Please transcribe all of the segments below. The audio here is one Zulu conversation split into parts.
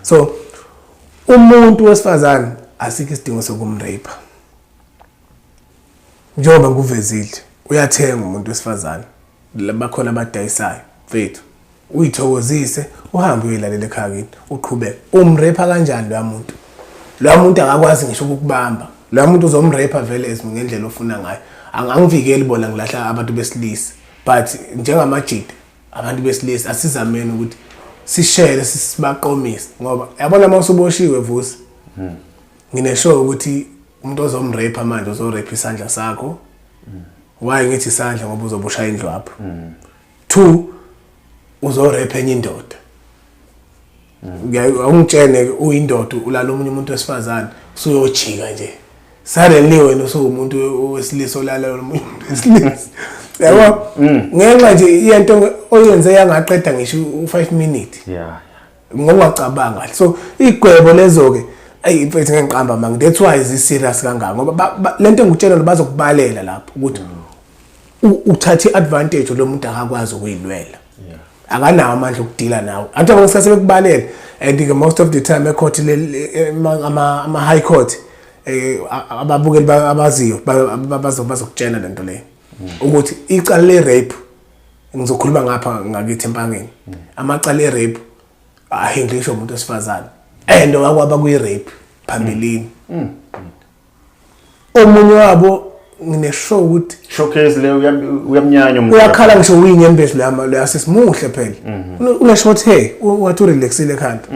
So umuntu wesifazane asikho isidingo sokumrape. Njengoba ngikuvezile, uyathenga umuntu wesifazane, bakhona abadayisayo, mfethu, uyithokozise, uhambe uyoyilalela ekhaya kini, uqhubeke. Umrape kanjani loya muntu? Loya muntu akakwazi ngisho ukukubamba. Loya muntu uzomrape vele as ngendlela ofuna ngayo. Angivikeli bona, ngilahla abantu besilisa, but njengamajida, abantu besilisa, asizameni ukuthi sishele, sibaqomise, ngoba yabona uma usuboshiwe, Vusi, nginesure ukuthi umuntu ozomrape manje uzorape isandla sakho. Why ngithi isandla? Ngoba uzobe ushaya indlwapho. Two, uzorape enye indoda. Awungitshene, uyindoda, ulala omunye umuntu wesifazane, usuyojika nje suddenly wena usuwumuntu wesilisa olala omunye umuntu wesilisa, yabo, ngenxa nje yento oyenze yangaqeda ngisho u-5 minute ngokungacabanga kahle. So igwebo lezo-ke, ayi mfethu, ngeke ngiqamba manga, that's why zi-serious kangaka, ngoba lento engikutshela bazokubalela lapho ukuthi uthathe i-advantage, lo muntu akakwazi ukuyilwela, akanawo amandla okudila nawe. Athi ngesikhathi bekubalela, and ke most of the time ecourt, ama high court, ababukeli abaziyo bazokutshela lento leyo ukuthi icala le rape, ngizokhuluma ngapha ngakithi eMpangeni, amacala e-rape ahandlishwa umuntu wesifazane, and wakwaba kuyi-rape phambilini omunye wabo, nginesure ukuthi Showcase leyo, uyamnyanya umuntu. Uyakhala ngisho uyinyembezi loya sisimuhle phela. Une short hair, wathi urelaxile ekhanda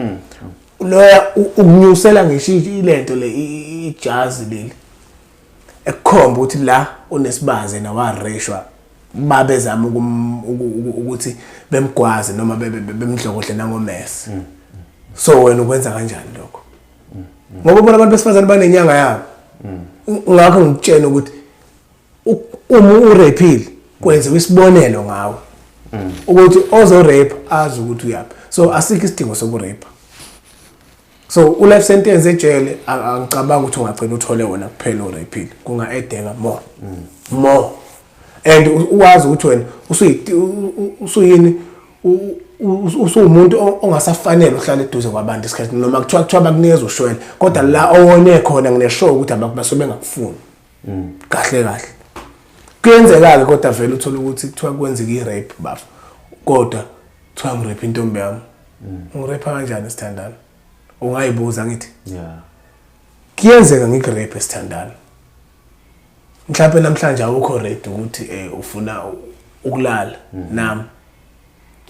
loya, ukunyusela ngisho ilento le, ijazi leli ekukhomba ukuthi la unesibaze nawareshwa, babezama ukuthi bemgwaze noma bemdlokodle nangomese. So wena ukwenza kanjani lokho? Ngoba bona abantu besifazane banenyanga yabo. Ngakho ngikutshena ukuthi uma uraphile, kwenziwa isibonelo ngawe ukuthi ozorape azi ukuthi uyaphi. So asikho isidingo sokurape. So u-life sentence ejele, angicabanga ukuthi ungagcina uthole wona kuphela uraphile, kunga-edeka more more, and uwazi ukuthi wena usuyini, usuwumuntu ongasafanele uhlale eduze kwabantu isikhathi, noma kuthiwa bakunikeza ushwele, kodwa la owone khona nginesure ukuthi abantu basuke bengakufuni kahle kahle. Kuyenzeka-ke, kodwa vele uthole ukuthi kuthiwa kwenzeka i-rape, bafa, kodwa kuthiwa ngirape intombi yami. Ungirape kanjani, sithandana? Ungayibuza ngithi kuyenzeka ngikurape, sithandana, mhlawumbe namhlanje awukho ready ukuthi ufuna ukulala nami,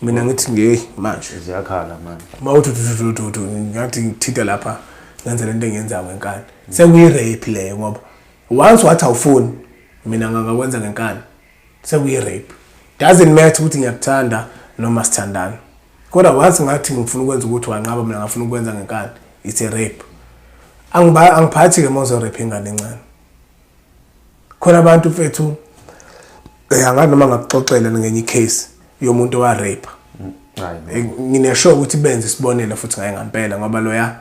mina ngithi nge manje Ziyakhala manje. Mawuthi tu tu tu, ngathi ngithinte lapha, ngenze lento engiyenzayo ngenkani, sekuyi-rape leyo, ngoba once wathi awufuni, mina ngangakwenza ngenkani, sekuyi-rape. Doesn't matter ukuthi ngiyakuthanda noma sithandana, kodwa once ngathi ngifuna ukwenza ukuthi wanqaba, mina ngafuna ukwenza ngenkani, it's a rape. Angiphathi-ke uma uzorape ingane encane. Khona abantu, mfethu, angazi noma ngakuxoxela ngenye icase yomuntu owarape. Hayi. Nginesure ukuthi benze isibonelo futhi ngaye ngampela, ngoba loya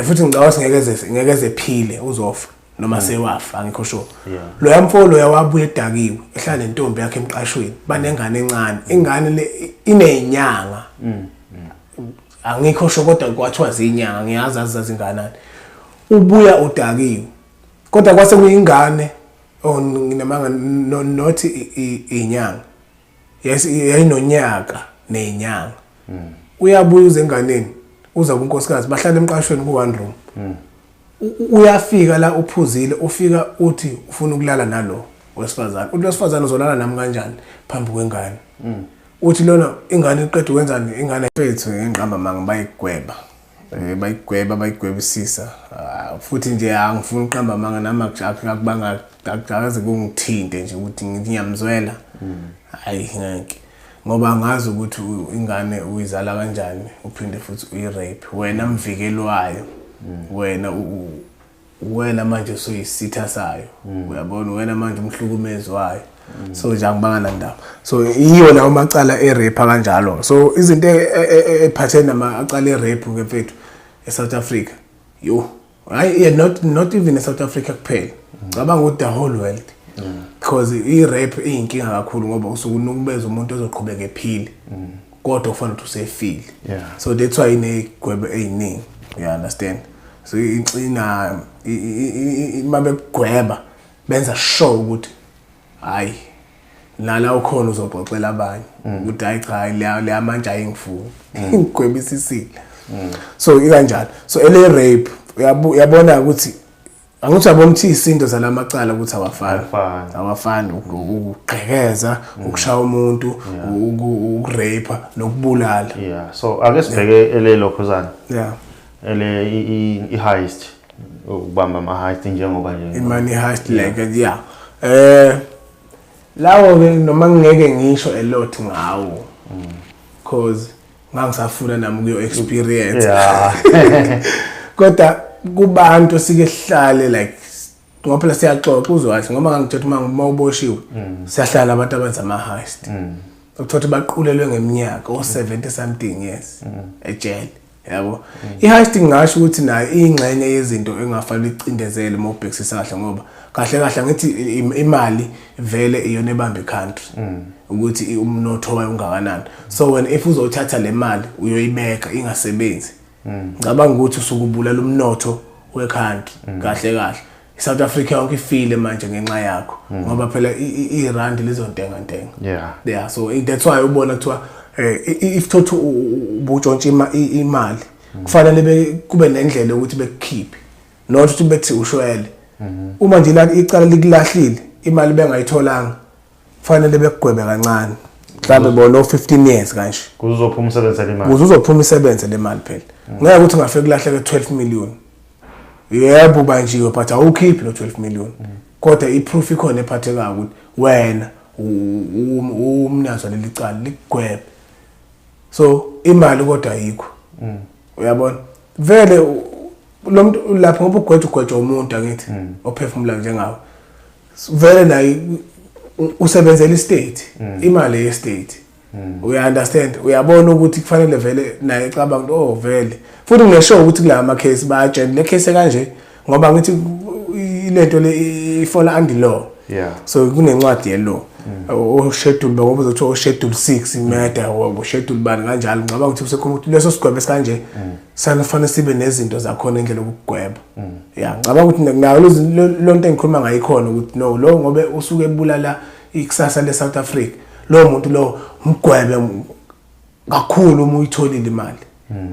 futhi ngicabanga ukuthi ngeke ezephile, uzofa noma sewafa, angikho sure. Loya mfo loya wabuya edakiwe, ehlala nentombi yakhe emqashweni, banengane encane, ingane le inezinyanga, angikho sure, kodwa kwathiwa zinyanga, ngiyazi azazi inganani. Ubuya udakiwe, kodwa kwase kuyingane, oh, nginamanga, no, not inyanga, yes, yayinonyaka nezinyanga. Uyabuya, uze enganeni, uza kunkosikazi, bahlala emqashweni ku one room. Uyafika la uphuzile, ufika uthi ufuna ukulala nalo wesifazane. Uthi wesifazane, "Uzolala nami kanjani phambi kwengane?" Uthi lona, ingane iqeda ukwenzani ingane? Fethu, ngiqamba manga, bayigweba, bayigweba, bayigwebisisa. Ah, futhi nje angifuni ukuqamba amanga nami, akubanga akukaze kungithinte nje ukuthi ngithi ngiyamzwela, hayi ngeke, ngoba angazi ukuthi ingane uyizala kanjani, uphinde futhi uyirape wena mvikeli wayo. Wena wena manje usuyisitha sayo, uyabona, wena manje umhlukumezi wayo. So nje angibanga nandaba. So yiyo lawo macala e-rape kanjalo. So izinto ephathene namacala e-rape ke, mfethu, e-South Africa, yo, hayi, yeah, not even e-South Africa kuphela, cabanga ukuthi the whole world, because i-rape iyinkinga kakhulu, ngoba usuke unukubeza umuntu ozoqhubeka ephile. Kodwa kufanele ukuthi usefile. Yeah. So that's why iney'gwebo ey'ningi, you understand? So ina uma bekugweba benza sure ukuthi hayi, nala ukhona uzoxoxela abanye ukuthi hayi cha, leya manje ayingifuni, ngigwebisisile. So ikanjalo. So ele rape, uyabona ukuthi angithi uyabona ukuthi izinto zalamacala ukuthi awafani. Awafani. Awafani. Ukugqekeza, ukushaya umuntu, ukurape nokubulala. Yeah, so ake sibheke ele lokhuzana, ele i-heist, ukubamba ama-heist njengoba nje I-money heist, like, yeah, lawo ke noma ngeke ngisho a lot ngawo cause ngangisafuna nami kuyo experience, kodwa kubantu sike sihlale like, ngoba phela siyaxoxa, uzwathi ngoba ngangithetha uma uboshiwe siyahlala abantu abenza ama-heist, ukuthola baqulelwe ngeminyaka o-70 something years ejele, yabo. I-heist ngingasho ukuthi nayo iyingxenye yezinto engafanele icindezele uma ubhekisisa kahle, ngoba kahle kahle ngithi imali vele iyona ebamba i-country, ukuthi umnotho wayo ungakanani. So when if uzothatha le mali uyoyibeka ingasebenzi, ngicabanga ukuthi usuke ubulala umnotho we-country. Kahle kahle i-South Africa yonke ifile manje ngenxa yakho, ngoba phela irandi lizontenga ntenga. Yeah, so that's why ubona kuthiwa if thothi ubutshontsha imali, kufanele kube nendlela yokuthi bekukhiphe, not ukuthi bethi ushwele. Uma nje la icala likulahlile, imali bengayitholanga, kufanele bekugwebe kancane, mhlawumbe bona o-15 years kanje. Kuzophuma umsebenzi imali. Ukuze uzophuma isebenze le mali. Phela ngeke ukuthi ungafike kulahleke 12 million. Yebo, ubanjiwe, but awukhiphi lo 12 million, kodwa i-proof ikhona ephathekayo ukuthi wena umnazo leli cala, likugwebe. So imali kodwa ayikho, uyabona vele lo muntu lapho, ngoba ugwetha ugwetshwa umuntu, angithi ophefumula njengawe. Vele naye usebenzela i-state, imali ye-state, uya understand? Uyabona ukuthi kufanele vele naye ecabanga ukuthi oh vele, futhi ngisho ukuthi kula ma case bayatshela le case kanje, ngoba ngithi ilento le ifola under law. So kunencwadi ye law, o schedule, ngoba uzothiwa o schedule 6 murder, o schedule bani kanjalo. Ngicabanga ukuthi usekhuluma ukuthi leso sigwebo esikanje sanofanele sibe nezinto zakhona, indlela yokugweba. Ya, ngicabanga ukuthi nayo lo nto engikhuluma ngayo ikhona, ukuthi no, lo ngobe usuke ebulala ikusasa le South Africa, lo muntu lo mgwebe kakhulu uma uyitholile imali.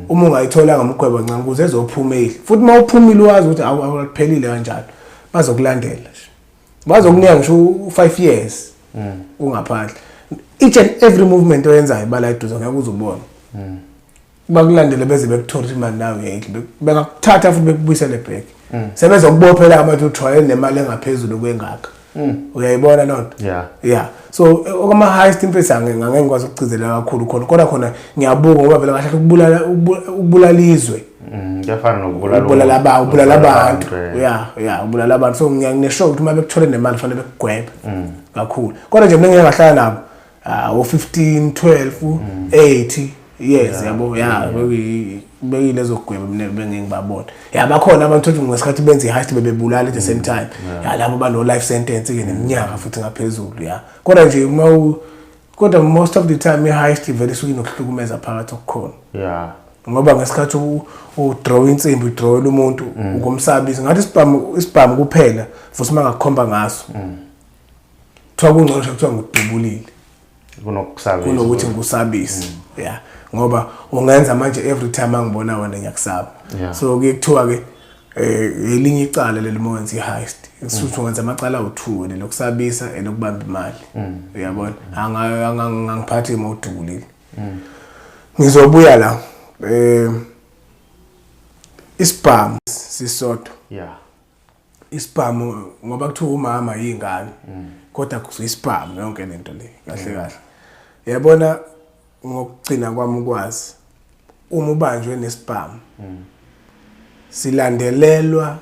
Uma ungayitholanga, umgwebo kancane ukuze ezophuma ehle. Futhi uma uphumile, wazi ukuthi awuphelile kanjalo, bazokulandela nje, bazokunika ngisho u-5 years ungaphandle. Each and every movement oyenzayo bala eduze, ngeke uze ubone, bakulandele beze bekuthole ukuthi imali nayo uyayidla. Bengakuthatha futhi bekubuyisele back, sebezokubophela manje uthwale nemali engaphezulu kwengaka. Uyayibona loo nto? Yeah. Yeah, so okwama-heist imfesi angeke ngikwazi ukugcizelela kakhulu khona, kodwa khona ngiyabuka ngoba vele kahle ukubulala, ukubulala izwe. Kuyafana nokubulala ubulala umuntu. Ubulala abantu. Eh. Ya, ubulala abantu. So ngiyanesure ukuthi uma bekuthole nemali kufanele bekugwebe kakhulu. Kodwa nje mina ngeke ngahlala nabo, ah, o-15, 12, 8 years, yabo. Ya, beyilezo kugweba mina bengeke ngibabona. Ya, bakhona abantu ukuthi ngesikhathi benza i-heist bebebulala at the same time. Ya, labo bano life sentence ke neminyaka futhi ngaphezulu. Ya, kodwa nje uma kodwa most of the time i-heist vele isuke inokuhlukumeza phakathi okukhona, ngoba ngesikhathi udraw insimbi, udrawela umuntu ukumsabisa ngathi isibhamu, isibhamu kuphela, futhi uma ngakukhomba ngaso, kuthiwa kungcono nje kuthiwa ngikudubulile Kunokusabisa. Kunokuthi ngikusabise. Ya, ngoba ungenza manje every time angibona wena ngiyakusaba. So kuye kuthiwa ke elinye icala leli uma wenza i-heist, kusuthu wenza amacala awu-2, lelokusabisa, elokubamba imali, uyabona? Angangiphathi uma udubulile. Ngizobuya la, isibhamu sisodwa. Isibhamu, ngoba kuthiwa umama yingane, kodwa isibhamu yonke lento le kahle kahle, yabona, ngokugcina kwami ukwazi, uma ubanjwe nesibhamu silandelelwa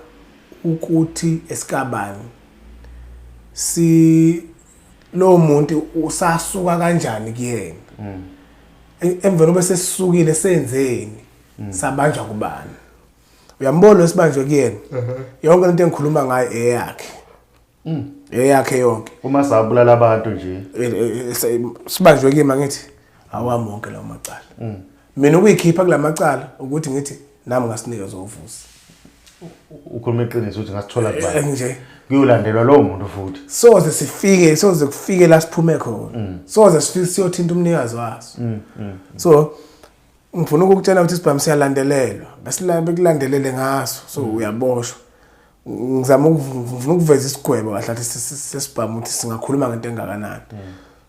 ukuthi esikabani, si lo muntu usasuka kanjani kuyena, emveni bese sisukile senzeni, sabanjwa kubani. Uyambona esibanjwe kuyena, yonke lento engikhuluma ngayo eyakhe, eyakhe yonke. Uma sabulala abantu nje. Sibanjwe kimi, angithi? Awami wonke lawo macala. Mina ukuyikhipha kulamacala ukuthi ngithi nami ngasinikeza uVusi. Ukhuluma iqiniso ukuthi ngasithola kubani. Nje kuyolandelwa lowo muntu futhi. Soze sifike, soze kufike la siphume khona. Soze sifike siyothinta umnikazi waso. So ngifuna ukukutshela ukuthi isibhamu siyalandelelwa, bekulandelele ngaso, so uyaboshwa. Ngizama ngifuna ukuveza isigwebo kahle kahle sesibhamu ukuthi singakhuluma ngento engakanani.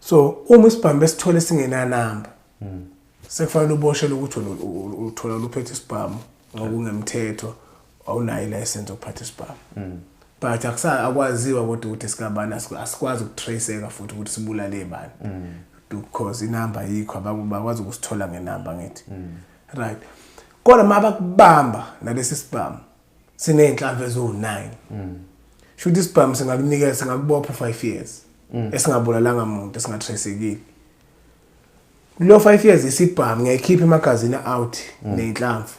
So uma isibhamu besithole singenanamba, sekufanele uboshelwe ukuthi uthola uphethe isibhamu ngokungemthetho, awunayo ilicense yokuphatha isibhamu. But akwaziwa kodwa ukuthi sikabani, asikwazi ukutraceka futhi ukuthi sibulale bani. Because inamba yikho, abakwazi ukusithola ngenamba ngithi. Right. Kodwa mabakubamba nalesi sibhamu siney'nhlamvu eziwu-9. Shuthi isibhamu singakunikeza, singakubopha 5 years. Esingabulalanga muntu, esingatraceekile. Kulo 5 years isibhamu ngiyayikhipha emagazini out ney'nhlamvu.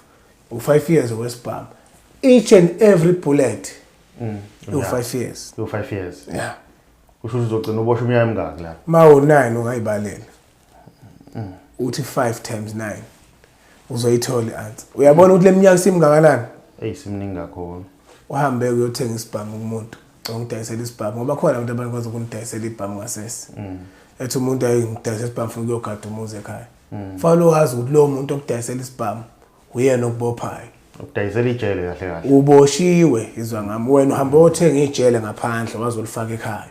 U5 years owesibhamu. Each and every bullet u5 years. U5 years. Yeah. Kusho ukuthi uzogcina uboshwa iminyaka emingaki lapho? Ma u9 ungayibalela. Uthi 5 times 9. Uzoyithola i-answer. Uyabona ukuthi leminyaka simngakanani? Ey, simningi kakhulu. Uhambe uyothenga isibhamu kumuntu. Ongidayisela isibhamu ngoba khona abantu abakwazi ukunidayisela ibhamu ngasese. Ethi umuntu ayingidayisela isibhamu ufuna ukuyogada umuzi ekhaya. Fanele wazi ukuthi lo muntu okudayisela isibhamu uyena okubophayo. Ukudayisela ijele kahle kahle. Uboshiwe izwa ngami, wena uhamba uyothenga ijele ngaphandle wazolifaka ekhaya.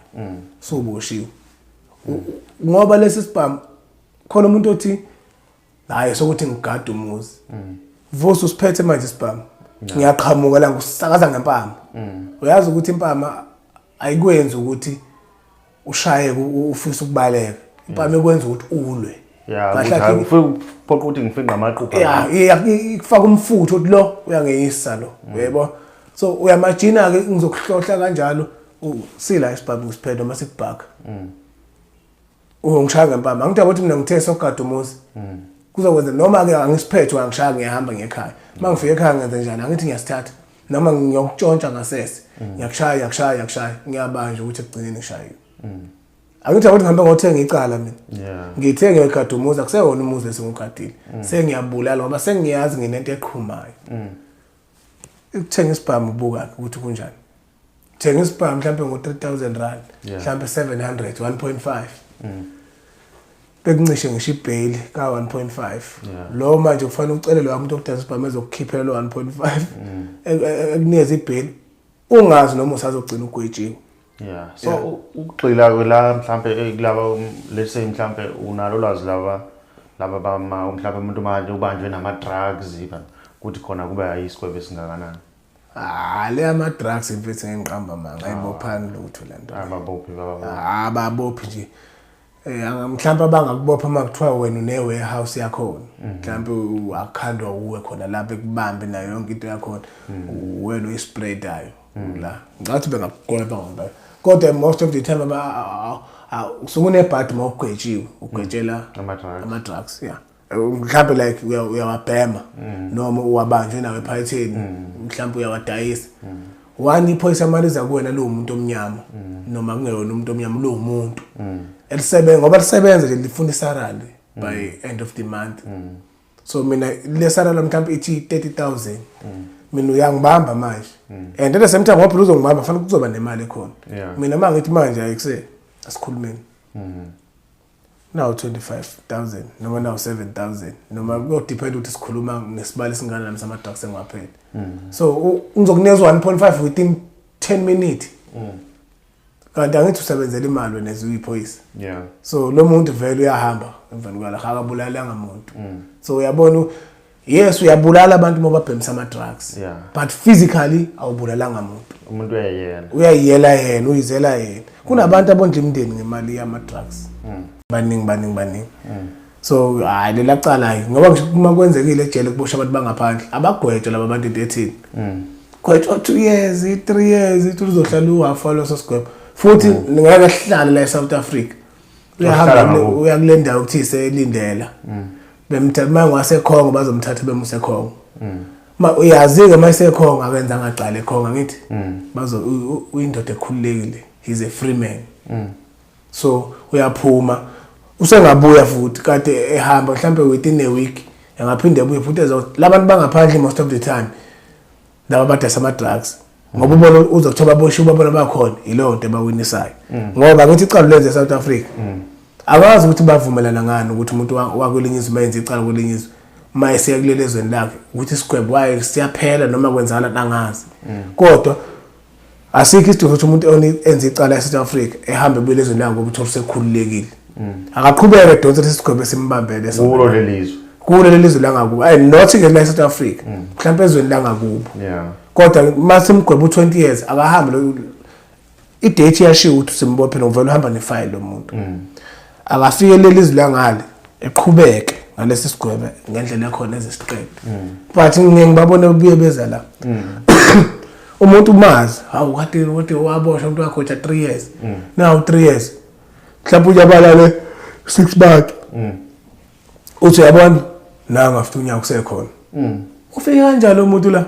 Suboshiwe. Ngoba lesi sibhamu khona umuntu othi hayi sokuthi ngigada umuzi. Vusi usiphethe manje isibhamu. Ngiyaqhamuka la ngikusakaza ngempama. Uyazi ukuthi impama ayikwenzi ukuthi ushaye ufisa ukubaleka. Impama ikwenza ukuthi ulwe. Yeah, ufika ukuthi ngifinqa amaqupha. Yeah, ikufaka umfutho ukuthi lo uyangeyisa lo. Uyebo? So uyamagina ke ngizokuhlohla kanjalo sila isibhamu ngisiphethe noma sikubhaka. Ungishaya ngempama. Angidaba ukuthi mina ngithe sokugada umuzi. Kuzokwenza noma ke angisiphethe angishaya ngiyahamba ngekhaya. Mangifika ekhaya ngenze njani? Angithi ngiyasithatha. Noma ngiyokutshontsha ngasese. Ngiyakushaya, ngiyakushaya, ngiyakushaya. Ngiyabanja ukuthi ekugcineni ngishayiwe. Angithi ukuthi ngihambe ngothenga icala mina. Ngithe ngiyogada umuzi, akusewona umuzi esingugadile. Sengiyabulala ngoba sengiyazi nginento eqhumayo. Ukuthenga isibhamu ubuka ukuthi kunjani. Thenga isibhamu mhlambe ngo-3000 rand, mhlambe 700, 1.5. Bekuncishe ngisho ibail ka 1.5. Lo manje kufanele ucele lo muntu okudayisa isibhamu ezokukhiphela lo 1.5. Ekunikeza ibail ungazi noma usazogcina ugwetshiwe. Yeah. So ukugxila la mhlambe kulaba let's say mhlambe unalo ulwazi laba laba bama mhlambe umuntu manje ubanjwe nama drugs even ukuthi khona kuba ayisigwebo esingakanani. Ah, le ama drugs mfethu ngiqamba manga ayibophani lutho lento. Ababophi baba. Ababophi nje. Mhlawumbe abangakubopha makuthiwa wena une warehouse yakhona. Mhlawumbe akhandwa uwe khona lapha ekubambe nayo yonke into yakhona. Wena uyispreadayo la. Ngathi bengakugweba ngoba kodwa most of the time usukunebhadi mawugwetshiwe, ugwetshela ama drugs, yeah. Mhlawumbe like uyawabhema noma uwabanjwe nawe ephaketheni, mhlawumbe uyawadayisa. One iphoyisa maliza kuwena lo muntu omnyama noma kungeyona umuntu omnyama lo muntu. Elisebenza ngoba lisebenza nje lifuna isalary by end of the month. So mina le salary mhlawumbe ithi 30,000. Mina uyangibamba manje. And at the same time ngoba uzongibamba fanele kuzoba nemali ekhona. Mina mangithi manje ayikuse asikhulumeni. Now 25,000 noma now 7,000 noma kuyo depend ukuthi sikhuluma ngesibalo esingakanani sama drugs engiwaphethe. So ngizokunikeza 1.5 within 10 minutes. Kanti angithi usebenzela imali wena as uyiphoyisa. Yeah. So lo muntu vele uyahamba emveni kwala akabulalanga umuntu. So uyabona yes uyabulala abantu ngoba babhemisa ama drugs. Yeah. But physically awubulalanga umuntu. Umuntu uyayela. Uyayela yena, uyizela yena. Kunabantu abondla imindeni ngemali yama drugs. Baningi baningi baningi. So hayi lela cala hayi ngoba ngisho uma kwenzekile ejele kuboshwa abantu bangaphandle abagwetshwa laba bantu into ethini. Gwetshwa 2 years, 3 years, ithi uzohlala uhafa leso sigwebo. Futhi ngeke sihlale la eSouth Africa. Uyahamba uya kule ndawo kuthi iselindela. Bemthatha mangwasekhongo bazomthatha bemuse ekhongo. Ma uyazi ke mayisekhongo akenza ngaqala ekhongo ngithi bazo uyindoda ekhululekile, he's a free man. So uyaphuma Usengabuya futhi kade ehamba mhlambe within a week engaphinde ebuye futhi ezo labantu bangaphandle most of the time laba badayisa ama-drugs, ngoba ubona uzokuthiwa baboshiwe, ubabona bakhona, yileyo nto ebawinisayo. Ngoba ngithi icala lenze e-South Africa, akwazi ukuthi bavumelana ngani ukuthi umuntu wakwelinye izwe mayenze icala kwelinye izwe, uma esiya kuleli ezweni lakhe, ukuthi isigwebo waye siyaphela noma kwenzakala, angazi. Kodwa asikho isidingo sokuthi umuntu enze icala e-South Africa ehambe ebuyele ezweni lakhe, ngoba uthola usekhululekile. Akaqhubeke edonse lesi sigwebo esimbambele sona. Kulo lelizwe. Kulo leli zwe langakubo, ayi, not ke la e-South Africa, mhlawumbe ezweni langakubo. Kodwa uma simgweba u-20 years, akahambe i-date iyashiwo ukuthi simbophele, ngivele uhamba nefayili lo muntu. Akafike leli zwe langale, eqhubeke ngalesi sigwebe ngendlela ekhona ezisiqede. But ngiye ngibabone buye beza la, umuntu umazi, hawu, kade kade waboshwa umuntu wakho 3 years, now 3 years mhlawumbe uyabalale 6 months, uthi uyabona nanga futhi unyaka usekhona. Ufike kanjalo umuntu la,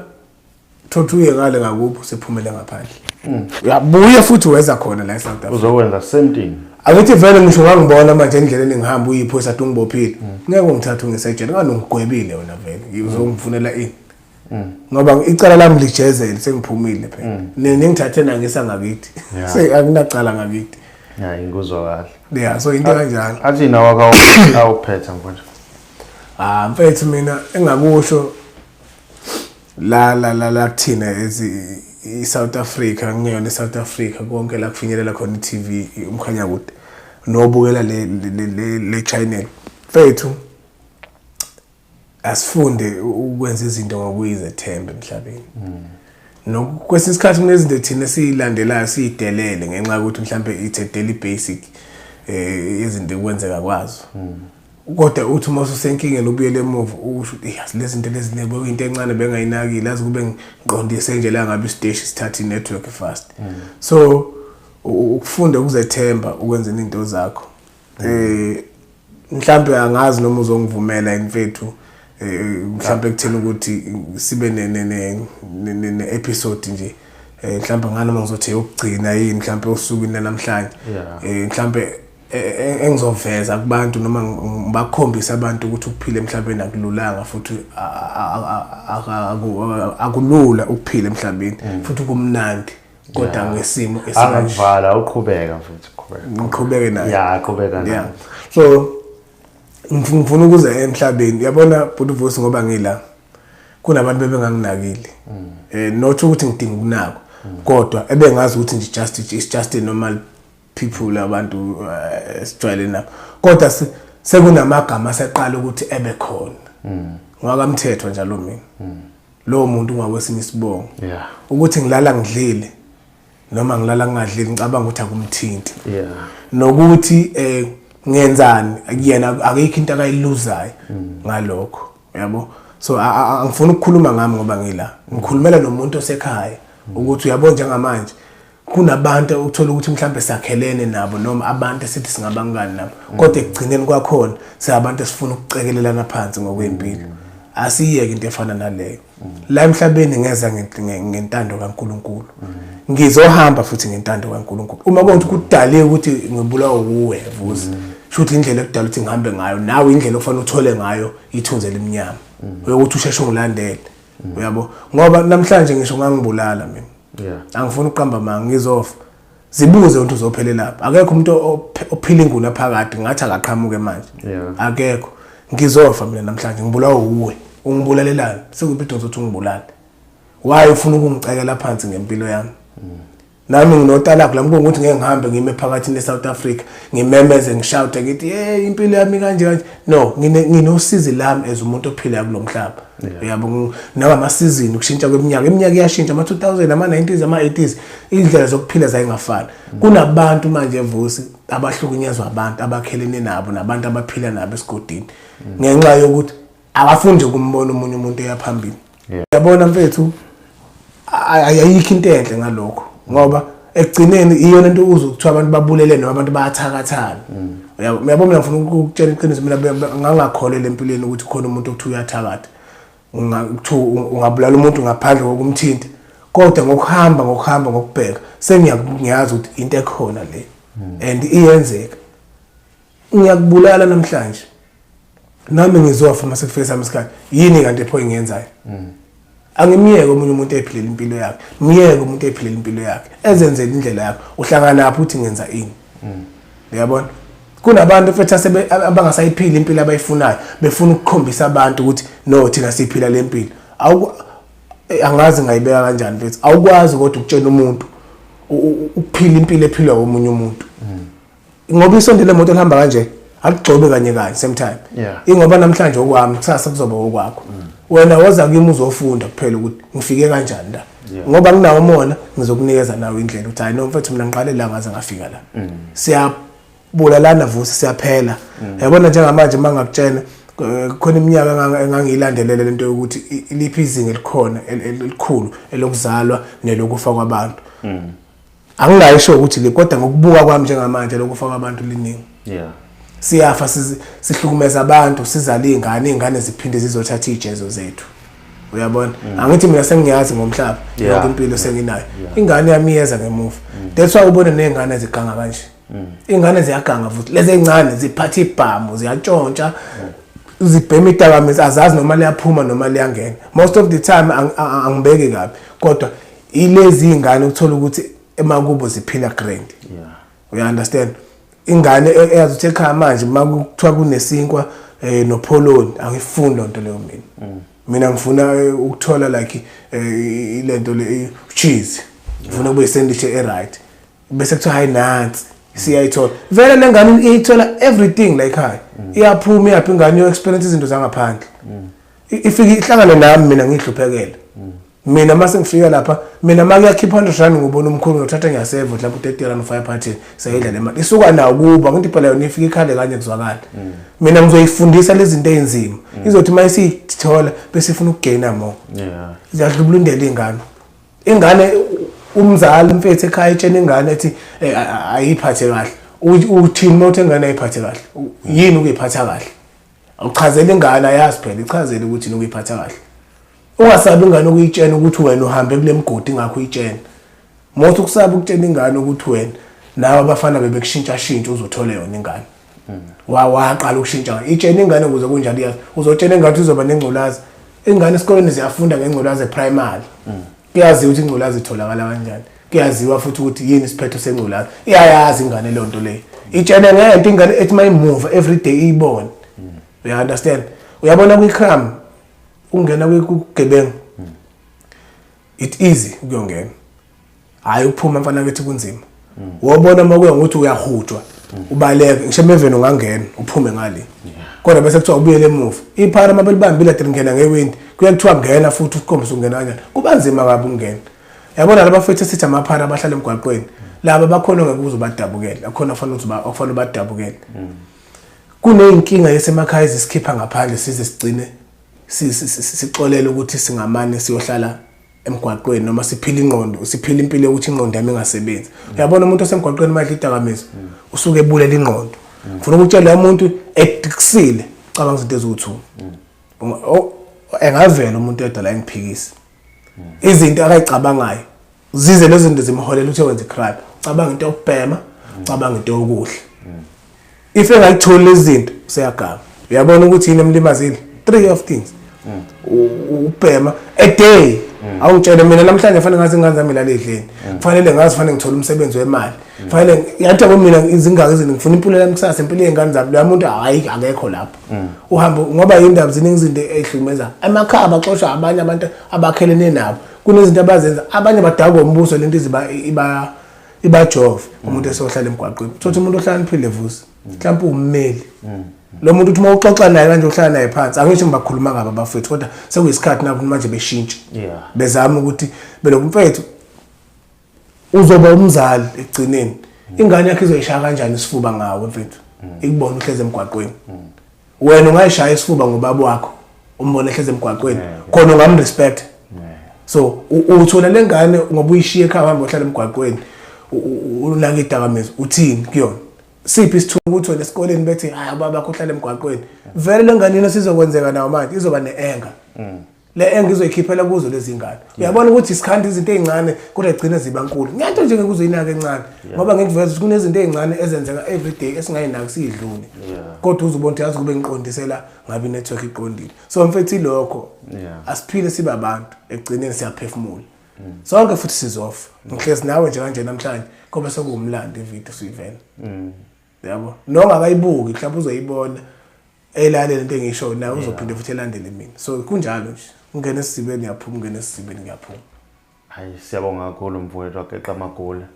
thothi uye ngale ngakubo, sephumele ngaphandle, uyabuya futhi weza khona la eSouth Africa. Uzokwenza same thing. Angithi vele ngisho ngangibona manje endleleni ngihamba, uyiphoyisa ade ungibophile, ngeke ungithathe ungisejele ngani, ungigwebile wena vele, uzongifunela ini? Ngoba icala lami lijezele, sengiphumile phela. Nina ngithathe nangisa ngakithi. Akunacala ngakithi. Ya, ngikuzwa kahle. Yeah, so into kanjalo. Athi nawo awuphetha, mfowethu. Ah, mfethu, mina engakusho la la la la kuthina ezi i-South Africa, kungeyona i-South Africa konke la kufinyelela khona i-TV umkhanya kude nobukela le channel, mfethu, asifunde ukwenza izinto ngokuyizethemba emhlabeni. Nokwesinye isikhathi kunezinto thina esiyilandelayo siyidelele ngenxa yokuthi mhlambe it's a daily basic izinto ekwenzeka kwazo, kodwa uthi uma ususenkingeni ubuyele emuva usho ukuthi, "Yes, lezi zinto lezi bekuyinto encane bengayinakile, azi kube ngiqondise nje la ngabe isiteshi sithatha i-network fast." So ukufunda ukuzethemba ukwenza into zakho. Mhlambe angazi noma uzongivumela, mfethu, mhlambe kuthina ukuthi sibe ne episode nje, mhlambe ngani ngizothi yokugcina yini mhlambe osukwini namhlanje, mhlambe engizoveza kubantu noma ngibakhombise abantu ukuthi ukuphila emhlabeni akululanga futhi akulula ukuphila emhlabeni, futhi kumnandi kodwa ngesimo esikanje. Angakuvala, uqhubeka mfethu, qhubeka. Ngiqhubeke nayo? Ya, qhubeka nayo. Yeah, so ngifuna ukuza emhlabeni, uyabona bhuti Vusi, ngoba ngila kunabantu bebenganginakile, not ukuthi ngidinga ukunakwa, kodwa ebengazi ukuthi nje just it's just a normal people, abantu esijwayele nabo, kodwa sekunamagama aseqala ukuthi ebe khona ngwakamthetho njalo. Mina lowo muntu ungakwesinye isibongo, ukuthi ngilala ngidlile noma ngilala ngingadlile, ngicabanga ukuthi akumthinti, nokuthi ngenzani kuyena, akekho into akayiluzayo ngalokho, yabo. So angifuni ukukhuluma ngami ngoba ngila, ngikhulumela nomuntu osekhaya ukuthi uyabona njengamanje kunabantu uthola ukuthi mhlambe sakhelene nabo noma abantu esithi singabangani nabo, kodwa ekugcineni kwakhona singabantu esifuna ukucekelelana phansi ngokwempilo. Asiyeke into efana naleyo. La emhlabeni ngeza ngentando kaNkuluNkulu, ngizohamba futhi ngentando kaNkuluNkulu. Uma konke kudaliwe ukuthi ngibulawa wuwe, Vusi, shuthi indlela ekudala ukuthi ngihambe ngayo, nawe indlela okufanele uthole ngayo ithunzi elimnyama uyokuthi usheshe ungilandele, uyabo, ngoba namhlanje ngisho ngangibulala mina, angifuni ukuqamba amanga, ngizofa. Zibuze ukuthi uzophelelaphi. Akekho umuntu ophila inguna phakade, ngathi akaqhamuke manje. Akekho. Ngizofa mina namhlanje, ngibulawa uwe, ungibulalelani? Sekuphi idonso ukuthi ungibulale? Why ufuna ukungicekela phansi ngempilo yami? Nami nginotalako lami, kungukuthi ngeke ngihambe ngime phakathi ne-South Africa ngimemeze, ngishawute, ngithi, "Hey, impilo yami kanje kanje." No, nginosizi lami as umuntu ophilayo kulo mhlaba, uyabo. Nangamasizini, ukushintsha kweminyaka, iminyaka iyashintsha, ama-2000, ama-90s, ama-80s, indlela zokuphila zayingafani. Kunabantu manje, Vusi, abahlukunyezwa abantu abakhelene nabo nabantu abaphila nabo esigodini ngenxa yokuthi akafuni nje ukumbona omunye umuntu eya phambili. Yabona mfethu, ayikho into enhle ngalokho, ngoba ekugcineni iyona into uzokuthiwa abantu babulele noma abantu bayathakathana, uyabo. Uyabo, mina ngifuna ukukutshela iqiniso, mina ngangakholelwa empilweni ukuthi khona umuntu okuthiwa uyathakatha, kuthiwa ungabulala umuntu ngaphandle kokumthinta, kodwa ngokuhamba ngokuhamba ngokubheka sengiyazi ukuthi into ekhona le and iyenzeka. Ngiyakubulala namhlanje, nami ngizofa uma sekufike sami isikhathi. Yini kanti pho engiyenzayo? Angimyeke omunye umuntu ephilela impilo yakhe, myeke umuntu ephilela impilo yakhe, ezenzele indlela yakhe. Uhlangana lapho uthi ngenza ini? Uyabona, kunabantu futhi asebe abangasayiphili impilo abayifunayo, befuna ukukhombisa abantu ukuthi no, thina siphila le mpilo. Awu, angazi ngayibeka kanjani mfethu. Awukwazi kodwa ukutshela umuntu ukuphila impilo ephilwa omunye umuntu, ngoba isondo lemoto lihamba kanje, aligxobe kanye kanye same time. Ingoba namhlanje okwami, kusasa kuzoba okwakho. Wena woza kimi uzofunda kuphela ukuthi ngifike kanjani la. Ngoba nginawo umona, ngizokunikeza nawe indlela ukuthi hayi no mfethu, mina ngiqale la ngaze ngafika la. Siyabulalana vusi, siyaphela. Yabona njengamanje uma ngakutshena, khona iminyaka engangiyilandelela lento yokuthi iliphi izinga elikhona elikhulu elokuzalwa nelokufa kwabantu. Angingayisho ukuthi le, kodwa ngokubuka kwami njengamanje lokufa kwabantu liningi. Siyafa, sihlukumeza abantu, sizale iy'ngane, iy'ngane ziphinde zizothatha iy'jezo zethu. Uyabona, angithi mina sengiyazi ngomhlaba, yonke impilo senginayo. Ingane yami iyeza ngemuva. That's why ubone ney'ngane ziganga kanje. Iy'ngane ziyaganga futhi lezi ey'ncane ziphatha ibhamu, ziyatshontsha, zibhema idakamizwa, azazi noma liyaphuma noma liyangena. Most of the time angibeki kabi, kodwa ilezi iy'ngane ukuthola ukuthi emakubo ziphila grand. Uya understand? Ingane eyazi ukuthi ekhaya manje uma kuthiwa kunesinkwa nopholoni, angifuni lonto leyo mina. Mina ngifuna ukuthola like ilento le cheese, ngifuna kube isandwich e right, bese kuthiwa hayi, nansi siyayithola vele le ngane, iyithola everything la ekhaya. Iyaphuma, iyaphi ingane iyo experience izinto zangaphandle? Ifike ihlangane nami, mina ngihluphekele. Mina mase ngifika lapha, mina uma kuyakhipha R100, ngubona umkhulu, ngiyothatha, ngiyaseva mhlawumbe u-R30 ufake ephathini, seyidla le mali. Isuka nawo kuba ngithi phela yona ifike ikhale kanye kuzwakala. Mina ngizoyifundisa lezi zinto ey'nzima, izothi uma isiyithola bese ifuna ukugaina more. Ziyadlubulundela iy'ngane. Ingane, umzali mfethu ekhaya etshena ingane ethi ayiphathe kahle. Uthini uma uthi ingane ayiphathe kahle? Yini ukuyiphatha kahle? Awuchazela ingane, ayazi phela, ichazele ukuthi yini ukuyiphatha kahle. Ungasabi ingane ukuyitshena ukuthi wena uhambe kule mgodi, ingakho uyitshena. Mothi ukusaba ukutshena ingane ukuthi wena nawe abafana bebekushintsha shintsha, uzothola yona ingane waqala ukushintsha. Itshena ingane ukuze kunjalo iyazi. Uzotshena ingane izoba nengculazi. Ingane esikoleni ziyafunda ngengculazi eprimary. Kuyaziwa ukuthi ingculazi itholakala kanjani, kuyaziwa futhi ukuthi yini isiphetho sengculazi. Iyayazi ingane leyo nto leyo. Itshene ngento ingane ethi mayimuva every day iyibone. Uya understand? Uyabona, kwi-crime, ungena kugebengu, it easy ukuyongena, hayi ukuphuma mfana kithi kunzima. Wobona uma kuya ngokuthi uyahujwa ubaleke, ngisho emeveni ungangena uphume ngale, kodwa bese kuthiwa ubuyele emuva. Iphara uma belibambile ade lingena ngewindi, kuye kuthiwa ngena futhi ukukhombisa ukungena kanjani. Kuba nzima kabi ukungena. Yabona laba futhi esithi amaphara abahlala emgwaqweni, laba bakhona ongeke uze ubadabukele, akhona kufanele ukuthi okufanele ubadabukele. Kuney'nkinga yesemakhaya ezisikhipha ngaphandle, size sigcine sixolele ukuthi singamane siyohlala emgwaqweni noma siphile ingqondo, siphile impilo yokuthi ingqondo yami ingasebenzi. Uyabona, umuntu osemgwaqweni madla idakamizwa usuke ebulela ingqondo. Ngifuna ukutshela umuntu ediksile, cabanga izinto eziwu-two. Engavela umuntu edwa la engiphikisa izinto akayicabangayo, zize lezo zinto zimholela ukuthi wenze crime. Cabanga into yokubhema, cabanga into yokudla. If engayitholi lezi zinto, useyaganga. Uyabona ukuthi yini emlimazile? Three of things. Ukubhema a day. Awungitshele mina namhlanje fanele ngazi ingane zami lale edleni, kufanele ngazi, fanele ngithole umsebenzi wemali, fanele yathi yabo mina izingaka izinto, ngifuna impilo yami kusasa, impilo yey'ngane zami. Loya muntu hayi, akekho lapho. Uhambe ngoba yindaba ziningi izinto ey'hlukumeza emakhaya, baxoshwa abanye abantu abakhelene nabo, kunezinto abazenza, abanye badakwa umbuso, lento iziba iba ibajove umuntu esohlala emgwaqweni. Uthothi umuntu ohlakaniphile vusi, mhlawumbe ummeli lo muntu, uthi uma uxoxa naye kanje, uhlala naye phansi, angisho ngibakhuluma kabi abafethu, kodwa sekuyisikhathi nabo manje beshintshe, bezama ukuthi belokhu mfethu uzoba umzali ekugcineni. Ingane yakho izoyishaya kanjani isifuba ngawe mfethu, ikubona uhlezi emgwaqweni? Wena ungayishaya isifuba ngobaba wakho umbone ehlezi emgwaqweni khona, ungamrespect? So uthola lengane ngoba uyishiye ekhaya, uhambe uhlala emgwaqweni, unaka idakamizwa, uthini kuyona? Siphi isithuba ukuthi wena esikoleni bethi hayi, ubaba bakho uhlala emgwaqweni? Vele lengane yini esizokwenzeka nawo manje? Izoba ne-anger. Le engizoyikhiphela kuzo lezi ngane, uyabona ukuthi isikhanda izinto ey'ncane kodwa gcine ziba nkulu. Ngento nje ngeke uzoyinaka encane, ngoba ngikuveza ukuthi kunezinto ey'ncane ezenzeka everyday esingayinaki, siyidlule, kodwa uzubona ukuthi yazi kube ngiqondisela ngabe i-network iqondile. So mfethu, ilokho, asiphile sibe abantu, ekugcineni siyaphefumula sonke futhi sizofa. Ngihlezi nawe nje kanje namhlanje, kobe sekuwumlando ividiyo suyivela, yabo, nongakayibuki mhlawumbe uzoyibona, elalele into engisho nawe, uzophinde futhi elandele mina. So kunjalo nje, ungena esizibeni ngiyaphuma, ungena esizibeni ngiyaphuma. Hayi, siyabonga kakhulu mfowethu, wageqa amagula.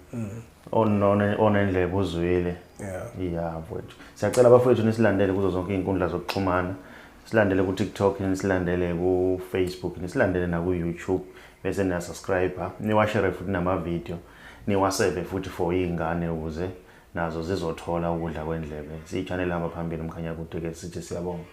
Onendlebe uzwile. Yeah mfowethu. Siyacela abafowethu nisilandele kuzo zonke iy'nkundla zokuxhumana. Silandele ku-TikTok, nisilandele ku-Facebook, nisilandele naku-YouTube, bese niya-subscribe, niwashare futhi nama-video, niwasave futhi for iy'ngane ukuze nazo zizothola ukudla kwendlebe. Siyi-channel hamba phambili, Mkhanyakude ke, sithi siyabonga.